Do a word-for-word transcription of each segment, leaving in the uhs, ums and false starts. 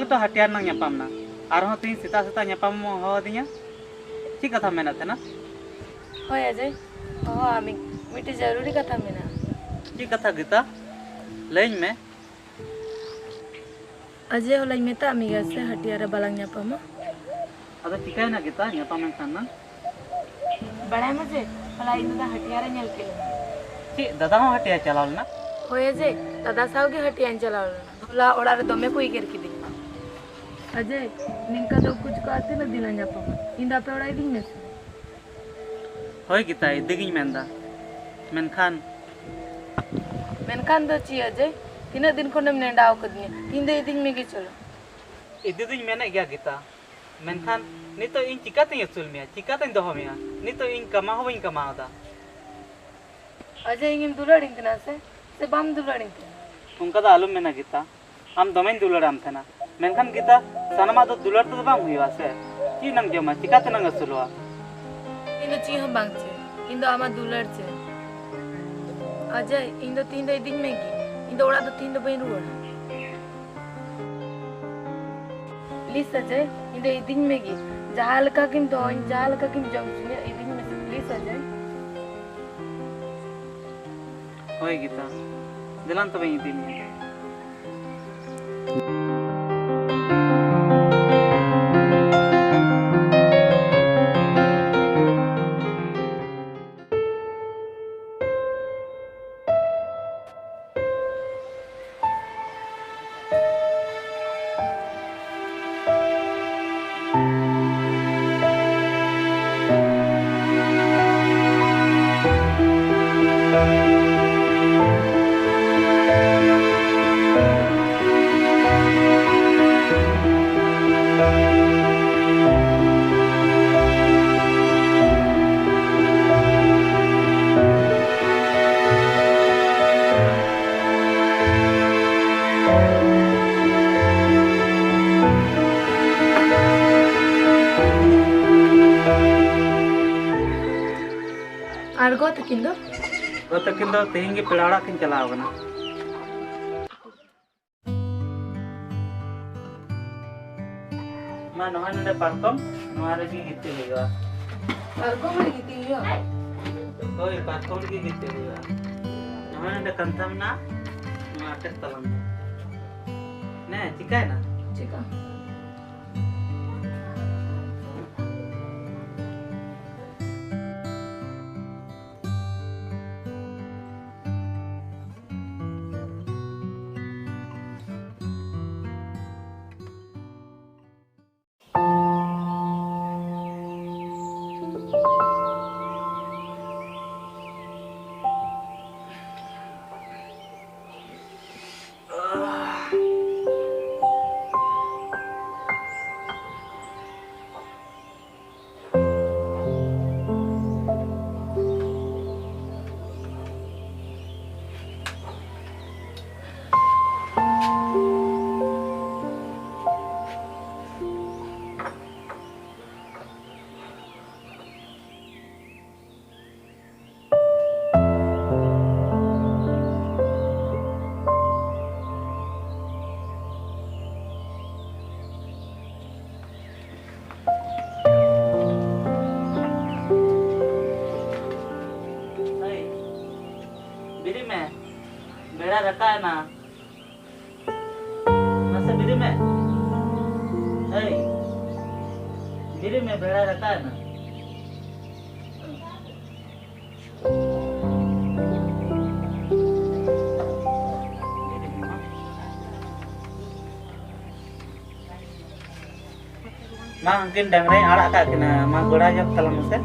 ᱛᱚ ᱦᱟᱹᱴᱤᱭᱟᱹ ᱨᱮᱱᱟᱝ ᱧᱟᱯᱟᱢ ᱱᱟ, ᱟᱨᱦᱚᱸ ᱛᱮᱦᱮᱧ ᱥᱮᱛᱟᱜ ᱥᱮᱛᱟᱜ ᱧᱟᱯᱟᱢ ᱦᱚᱦᱚ ᱟᱹᱫᱤᱧᱟ᱾ ᱪᱮᱫ ᱠᱟᱛᱷᱟ ᱢᱮᱱᱟᱜ ᱛᱟᱦᱮᱱᱟ? ᱦᱳᱭ ᱟᱡᱚᱭ, ᱦᱚᱦᱚ ᱟᱢᱤᱧ, ᱢᱤᱫᱴᱮᱡ ᱡᱟᱹᱨᱩᱨᱤ ᱠᱟᱛᱷᱟ ᱢᱮᱱᱟᱜᱼᱟ᱾ ᱪᱮᱫ ᱠᱟᱛᱷᱟ ᱜᱤᱛᱟ? ᱞᱟᱹᱭᱟᱹᱧ ᱢᱮ᱾ ᱟᱡᱚᱭ, ᱦᱚᱞᱟᱧ ᱢᱮᱛᱟᱜ ᱢᱮᱭᱟ ᱥᱮ ᱦᱟᱹᱴᱤᱭᱟᱹ ᱨᱮ ᱵᱟᱞᱟᱝ ᱧᱟᱯᱟᱢᱟ? ᱟᱫᱚ ᱪᱤᱠᱟᱹᱭᱮᱱᱟ ᱜᱤᱛᱟ, ᱧᱟᱯᱟᱢ ᱮᱱ ᱠᱷᱟᱱ ᱱᱟ? ᱵᱟᱲᱟᱭᱟᱢ ᱟᱡᱚᱭ, ᱦᱚᱞᱟ ᱤᱧ ᱫᱟᱫᱟ ᱦᱟᱹᱴᱤᱭᱟᱹ ᱨᱮ ᱧᱮᱞ ᱠᱮᱫ ᱞᱤᱧᱟ᱾ ᱪᱮᱫ, ᱫᱟᱫᱟ ᱦᱚᱸ ᱦᱟᱹᱴᱤᱭᱟᱹ ᱪᱟᱞᱟᱣ ᱞᱮᱱᱟ? ᱦᱳᱭ ᱟᱡᱚᱭ, ᱫᱟᱫᱟ ᱥᱟᱶ ᱜᱮ ᱦᱟᱹᱴᱤᱭᱟᱹᱧ ᱪᱟᱞᱟᱣ ᱞᱮᱱᱟ᱾ ᱦᱚᱞᱟ ᱚᱲᱟᱜ ᱨᱮ ᱫᱚᱢᱮ ᱠᱚ ᱮᱜᱮᱨ ᱠᱤᱫᱤᱧᱟ᱾ ᱟᱡᱚᱭ, ᱱᱤᱝᱠᱟ ᱫᱚ ᱩᱠᱩ ᱪᱩᱠᱟ ᱛᱤᱱᱟᱹᱜ ᱫᱤᱱ ᱞᱟᱝ ᱧᱟᱯᱟᱢᱟ? ᱤᱧ ᱫᱚ ᱟᱯᱮ ᱚᱲᱟᱜ ᱤᱫᱤᱧ ᱢᱮᱥᱮ᱾ ᱦᱳᱭ ᱜᱤᱛᱟ, ᱤᱫᱤᱜᱤᱧ ᱢᱮᱱᱫᱟ, ᱢᱮᱱᱠᱷᱟᱱ ᱢᱮᱱᱠᱷᱟᱱ ᱫᱚ ᱪᱮᱫ ᱟᱡᱚᱭ? ᱛᱤᱱᱟᱹᱜ ᱫᱤᱱ ᱠᱷᱚᱱᱮᱢ ᱱᱮᱰᱟ ᱟᱠᱟᱫᱤᱧᱟ? ᱛᱤᱦᱤᱧ ᱫᱚ ᱤᱫᱤᱧ ᱢᱮᱜᱮ ᱪᱚᱞᱚ᱾ ᱤᱫᱤ ᱫᱩᱧ ᱢᱮᱱᱮᱫ ᱜᱮᱭᱟ ᱜᱤᱛᱟ, ᱢᱮᱱᱠᱷᱟᱱ ᱱᱤᱛᱚᱜ ᱤᱧ ᱪᱤᱠᱟᱛᱤᱧ ᱟᱹᱥᱩᱞ ᱢᱮᱭᱟ? ᱪᱤᱠᱟᱛᱤᱧ ᱫᱚᱦᱚ ᱢᱮᱭᱟ? ᱱᱤᱛᱚᱜ ᱤᱧ ᱠᱟᱢᱟᱣ ᱦᱚᱸ ᱵᱟᱹᱧ ᱠᱟᱢᱟᱣ ᱮᱫᱟ᱾ ᱟᱡᱚᱭ, ᱤᱧᱮᱢ ᱫᱩᱞᱟᱹᱲᱤᱧ ᱠᱟᱱᱟ ᱥᱮ, ᱥᱮ ᱵᱟᱢ ᱫᱩᱞᱟᱹᱲᱤᱧ ᱠᱟᱱᱟ? ᱚᱱᱠᱟ ᱫᱚ ᱟᱞᱚᱢ ᱢᱮᱱᱟ ᱜᱤᱛᱟ, ᱟᱢ ᱫᱚᱢᱮᱧ ᱫᱩᱞᱟᱹᱲᱟᱢ ᱛᱟᱦᱮᱱᱟ, ᱢᱮᱱᱠᱷᱟᱱ ᱜᱤᱛᱟ, ᱥᱟᱱᱟᱢᱟᱜ ᱫᱚ ᱫᱩᱞᱟᱹᱲ ᱛᱮᱫᱚ ᱵᱟᱝ ᱦᱩᱭᱩᱜᱼᱟ ᱥᱮ᱾ ᱪᱮᱫ ᱮᱢ ᱡᱚᱢᱟ, ᱪᱤᱠᱟᱛᱮᱞᱟᱝ ᱟᱹᱥᱩᱞᱚᱜᱼᱟ? ᱤᱧ ᱫᱚ ᱪᱮᱫ ᱦᱚᱸ ᱵᱟᱝ ᱪᱮ, ᱤᱧ ᱫᱚ ᱟᱢᱟᱜ ᱫᱩᱞᱟᱹᱲ ᱪᱮ᱾ ᱟᱡᱚᱭ, ᱤᱧ ᱫᱚ ᱛᱤᱦᱤᱧ ᱫᱚ ᱤᱫᱤᱧ ᱢᱮᱜᱮ, ᱤᱧ ᱫᱚ ᱚᱲᱟᱜ ᱫᱚ ᱛᱤᱦᱤᱧ ᱫᱚ ᱵᱟᱹᱧ ᱨᱩᱣᱟᱹᱲᱟ᱾ ᱯᱞᱤᱡ ᱟᱡᱚᱭ, ᱤᱧ ᱫᱚ ᱤᱫᱤᱧ ᱢᱮᱜᱮ, ᱡᱟᱦᱟᱸ ᱞᱮᱠᱟ ᱜᱮᱢ ᱫᱚᱦᱚᱧ, ᱡᱟᱦᱟᱸ ᱞᱮᱠᱟ ᱜᱮᱢ ᱡᱚᱢ ᱦᱚᱪᱚᱧᱟ, ᱤᱫᱤᱧ ᱢᱮᱥᱮ ᱯᱞᱤᱡ ᱟᱡᱚᱭ᱾ ᱦᱳᱭ ᱜᱤᱛᱟ, ᱫᱮᱞᱟᱱ ᱛᱚᱵᱮᱧ ᱤᱫᱤ ᱢᱮᱭᱟ᱾ ᱟᱨ ᱜᱚ ᱛᱟᱹᱠᱤᱱ ᱫᱚ? ᱜᱚ ᱛᱟᱹᱠᱤᱱ ᱫᱚ ᱛᱮᱦᱮᱧ ᱜᱮ ᱯᱮᱲᱟ ᱚᱲᱟᱜ ᱠᱤᱱ ᱪᱟᱞᱟᱣ ᱠᱟᱱᱟ᱾ ᱱᱚᱜᱼᱚᱭ ᱱᱚᱰᱮ ᱯᱟᱨᱠᱚᱢ, ᱱᱚᱣᱟ ᱨᱮᱜᱮ ᱜᱤᱛᱤᱡ ᱦᱩᱭᱩᱜᱼᱟ᱾ ᱯᱟᱨᱠᱚᱢ ᱨᱮ ᱜᱤᱛᱤᱡ ᱦᱩᱭᱩᱜᱼᱟ? ᱦᱳᱭ, ᱯᱟᱨᱠᱚᱢ ᱨᱮᱜᱮ ᱜᱤᱛᱤᱡ ᱦᱩᱭᱩᱜᱼᱟ᱾ ᱱᱚᱜᱼᱚᱭ ᱱᱚᱰᱮ ᱠᱟᱱᱛᱷᱟ ᱢᱮᱱᱟᱜᱼᱟ, ᱱᱚᱣᱟ ᱟᱴᱮᱫ ᱛᱟᱞᱟᱝ ᱢᱮ᱾ ᱱᱮ, ᱪᱤᱠᱟᱭᱱᱟ? ᱪᱤᱠᱟ? ᱦᱟᱹᱭ, ᱵᱮᱨᱮᱫ ᱢᱮ, ᱵᱮᱲᱟ ᱨᱟᱠᱟᱵ ᱮᱱᱟ᱾ ᱢᱟᱥᱮ ᱵᱮᱨᱮᱫ ᱢᱮ᱾ ᱦᱟᱹᱭ, ᱵᱮᱨᱮᱫ ᱢᱮ, ᱵᱮᱲᱟ ᱨᱟᱠᱟᱵ ᱮᱱᱟ᱾ ᱢᱟ, ᱩᱱᱠᱤᱱ ᱰᱟᱝᱨᱟᱧ ᱟᱲᱟᱜ ᱠᱟᱜ ᱠᱤᱱᱟ, ᱢᱟ, ᱜᱚᱲᱟ ᱡᱚᱜ ᱛᱟᱞᱟᱝ ᱢᱮᱥᱮ᱾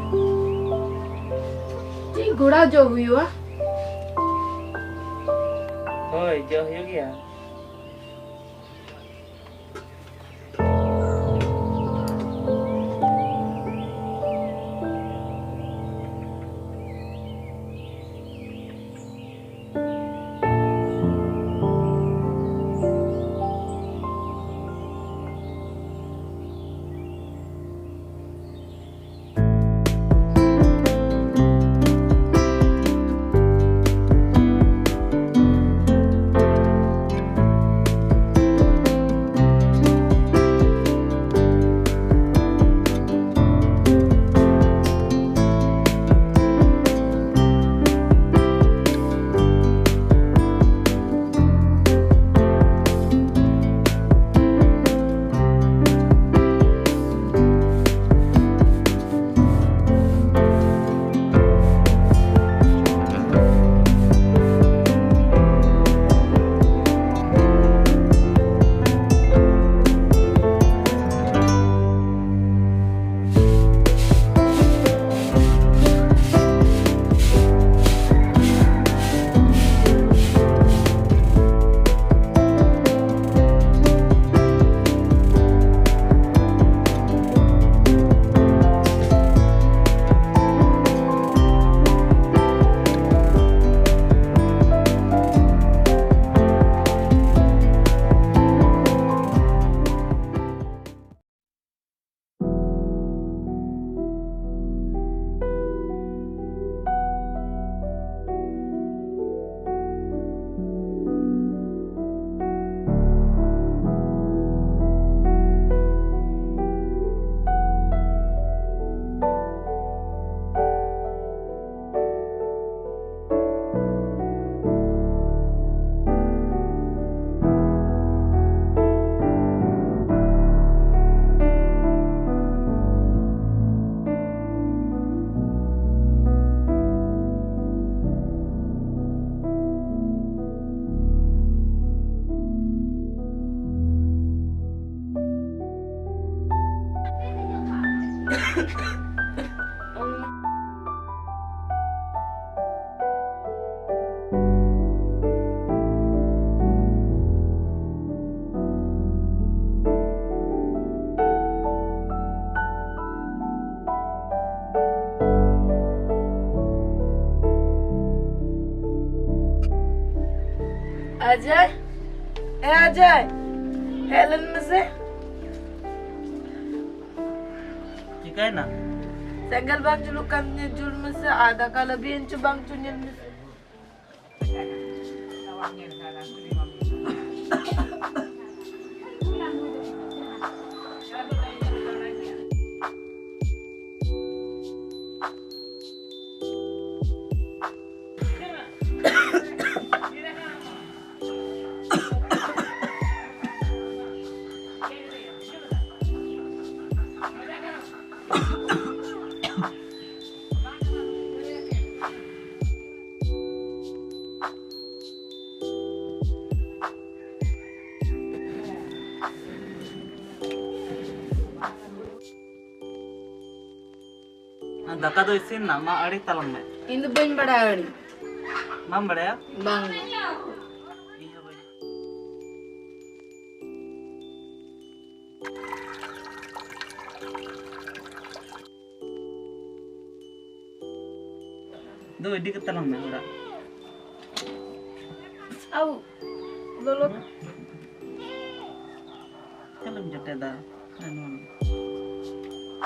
ᱪᱮᱫ ᱜᱚᱲᱟ ᱡᱚᱜ ᱦᱩᱭᱩᱜᱼᱟ? ᱦᱳᱭ, ᱡᱚᱜ ᱦᱩᱭᱩᱜ ᱜᱮᱭᱟ᱾ ᱟᱡᱚᱭ, ᱮ ᱟᱡᱚᱭ, ᱦᱮᱡ ᱞᱮᱱ ᱢᱮᱥᱮ᱾ ᱪᱤᱠᱟᱹᱭᱮᱱᱟ? ᱥᱮᱸᱜᱮᱞ ᱵᱟᱝ ᱡᱩᱞᱩᱜ ᱠᱟᱱ ᱛᱤᱧᱟᱹ, ᱡᱩᱞ ᱢᱮᱥᱮ᱾ ᱟᱨ ᱫᱟᱠᱟ ᱞᱟᱹᱵᱤᱭᱮᱱ ᱪᱚ ᱵᱟᱝ ᱪᱚ, ᱧᱮᱞ ᱢᱮᱥᱮ᱾ ᱫᱟᱠᱟ ᱫᱚ ᱤᱥᱤᱱ ᱱᱟ, ᱢᱟ ᱟᱹᱲᱤ ᱛᱟᱞᱟᱝ ᱢᱮ᱾ ᱤᱧ ᱫᱚ ᱵᱟᱹᱧ ᱵᱟᱲᱟᱭᱟ ᱟᱹᱲᱤ᱾ ᱵᱟᱢ ᱵᱟᱲᱟᱭᱟ? ᱵᱟᱝ᱾ ᱤᱧ ᱦᱚᱸ ᱵᱟᱹᱧ᱾ ᱫᱩ, ᱤᱫᱤ ᱠᱟᱛᱮ ᱞᱟᱝ ᱢᱮ ᱚᱲᱟᱜ᱾ ᱟᱣ, ᱞᱚᱞᱚ᱾ ᱪᱮᱫ ᱮᱢ ᱡᱚᱴᱮᱫᱟ? ᱦᱮᱸ, ᱱᱚᱣᱟ ᱢᱮ᱾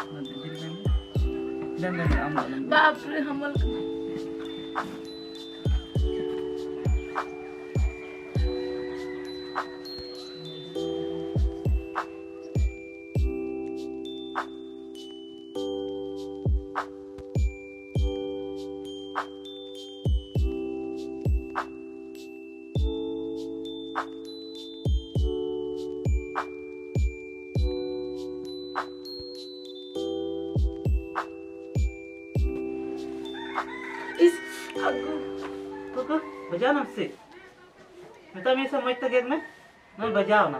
ᱱᱚᱣᱟ ᱫᱚ ᱤᱫᱤ ᱞᱮᱠᱷᱟᱱ ᱜᱮ᱾ ᱫᱮᱱ, ᱫᱮᱱ, ᱫᱮᱱ, ᱟᱢ ᱫᱚ ᱟᱞᱚᱢ ᱤᱫᱤ᱾ ᱵᱟᱯ ᱨᱮ, ᱦᱟᱢᱟᱞ ᱠᱟᱱᱟ᱾ ᱤᱥ, ᱟᱹᱜᱩ᱾ ᱠᱚᱠᱚ, ᱵᱟᱡᱟᱣ ᱱᱟᱢ ᱥᱮ? ᱢᱮᱛᱟᱜ ᱢᱮ ᱥᱮ ᱢᱚᱡᱽ ᱛᱮ ᱜᱮᱫ ᱢᱮ᱾ ᱱᱚᱜᱼᱚᱭ ᱵᱟᱡᱟᱣ ᱱᱟ᱾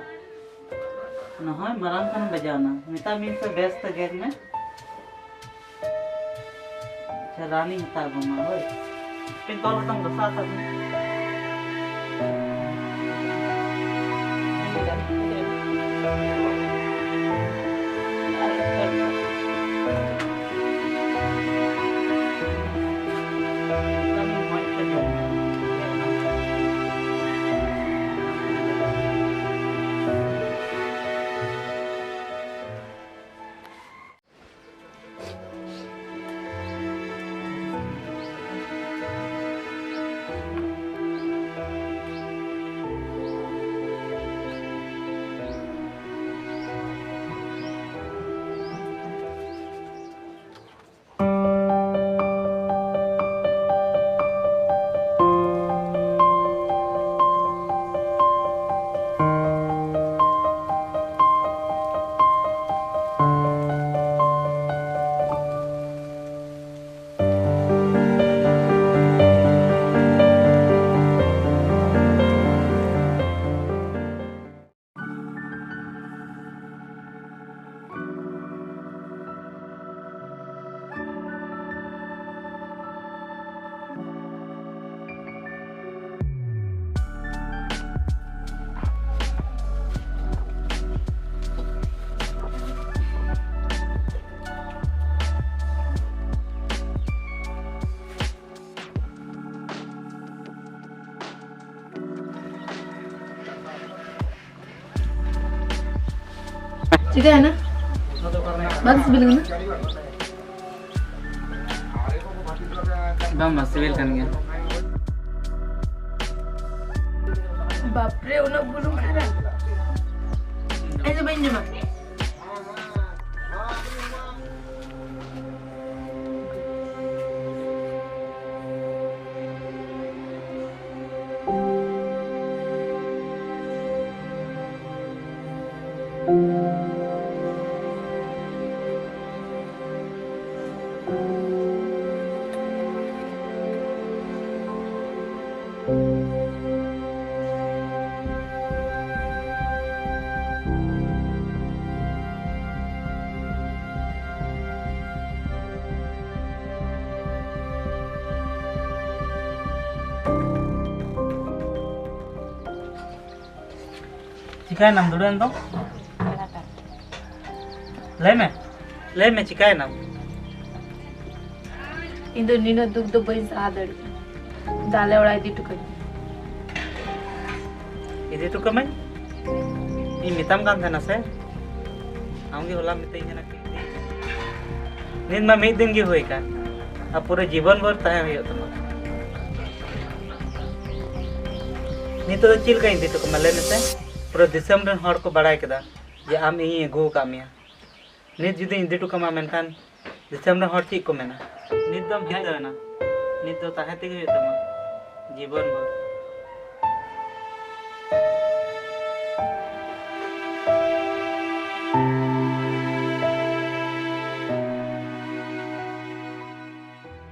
ᱱᱚᱜᱼᱚᱭ ᱢᱟᱨᱟᱝ ᱠᱷᱚᱱ ᱵᱟᱡᱟᱣ ᱱᱟ᱾ ᱢᱮᱛᱟᱜ ᱢᱮ ᱥᱮ ᱵᱮᱥ ᱛᱮ ᱜᱮᱫ ᱢᱮ᱾ ᱨᱟᱱᱤᱧ ᱦᱟᱛᱟᱣ ᱟᱹᱜᱩ ᱟᱢᱟ, ᱦᱳᱭ᱾ ᱯᱮᱱ ᱛᱚᱞ ᱦᱟᱛᱟᱲ ᱢᱮ, ᱫᱚᱥᱟᱨ ᱦᱟᱛᱟᱲ ᱢᱮ᱾ ᱪᱤᱠᱟᱹᱭᱮᱱᱟ? ᱵᱟᱝ ᱥᱤᱵᱤᱞ ᱠᱟᱱᱟ? ᱵᱟᱝ, ᱵᱟᱝ ᱥᱤᱵᱤᱞ ᱠᱟᱱ ᱜᱮᱭᱟ᱾ ᱵᱟᱯᱨᱮ, ᱩᱱᱟᱹᱜ ᱵᱩᱞᱩᱝ ᱠᱷᱟᱨᱟ᱾ ᱤᱧ ᱫᱚ ᱵᱟᱹᱧ ᱡᱚᱢᱟ᱾ ᱪᱤᱠᱟᱹᱭᱮᱱᱟᱢ ᱫᱩᱲᱩᱵ ᱮᱱ ᱫᱚ? ᱞᱟᱹᱭ ᱢᱮ, ᱞᱟᱹᱭ ᱢᱮ, ᱪᱤᱠᱟᱹᱭᱮᱱᱟᱢ? ᱤᱧ ᱫᱚ ᱱᱤᱱᱟᱹᱜ ᱫᱩᱠ ᱫᱚ ᱵᱟᱹᱧ ᱥᱟᱦᱟ ᱫᱟᱲᱮᱭᱟᱜᱼᱟ᱾ ᱫᱟ, ᱟᱞᱮ ᱚᱲᱟᱜ ᱤᱫᱤ ᱦᱚᱴᱚ ᱠᱟᱹᱧ ᱢᱮ᱾ ᱤᱫᱤ ᱦᱚᱴᱚ ᱠᱟᱹᱢᱟᱹᱧ? ᱤᱧ ᱢᱮᱛᱟᱢ ᱠᱟᱱ ᱛᱟᱦᱮᱱᱟ ᱥᱮ? ᱟᱢ ᱜᱮ ᱦᱚᱞᱟᱢ ᱢᱤᱛᱟᱹᱧ ᱠᱟᱱᱟ ᱠᱤ ᱤᱫᱤ᱾ ᱱᱤᱛ ᱢᱟ ᱢᱤᱫ ᱫᱤᱱ ᱜᱮ ᱦᱩᱭ ᱟᱠᱟᱱ, ᱟᱨ ᱯᱩᱨᱟᱹ ᱡᱤᱵᱚᱱ ᱵᱷᱳᱨ ᱛᱟᱦᱮᱸ ᱦᱩᱭᱩᱜ ᱛᱟᱢᱟ᱾ ᱱᱤᱛᱚᱜ ᱫᱚ ᱪᱮᱫ ᱞᱮᱠᱟᱧ ᱤᱫᱤ ᱦᱚᱴᱚ ᱠᱟᱢᱟ ᱞᱟᱹᱭ ᱢᱮᱥᱮ? ᱯᱩᱨᱟᱹ ᱫᱤᱥᱚᱢ ᱨᱮᱱ ᱦᱚᱲ ᱠᱚ ᱵᱟᱲᱟᱭ ᱠᱮᱫᱟ ᱡᱮ ᱟᱢ ᱤᱧᱤᱧ ᱟᱹᱜᱩ ᱟᱠᱟᱫ ᱢᱮᱭᱟ᱾ ᱱᱤᱛ ᱡᱩᱫᱤᱧ ᱤᱫᱤ ᱦᱚᱴᱚ ᱠᱟᱢᱟ, ᱢᱮᱱᱠᱷᱟᱱ ᱫᱤᱥᱚᱢ ᱨᱮᱱ ᱦᱚᱲ ᱪᱮᱫ ᱠᱚ ᱢᱮᱱᱟ? ᱱᱤᱛ ᱫᱚᱢ ᱦᱮᱡ ᱮᱱᱟ, ᱱᱤᱛ ᱫᱚ ᱛᱟᱦᱮᱸ ᱛᱮᱜᱮ ᱦᱩᱭᱩᱜ ᱛᱟᱢᱟ ᱡᱤᱵᱚᱱ ᱵᱷᱳᱨ᱾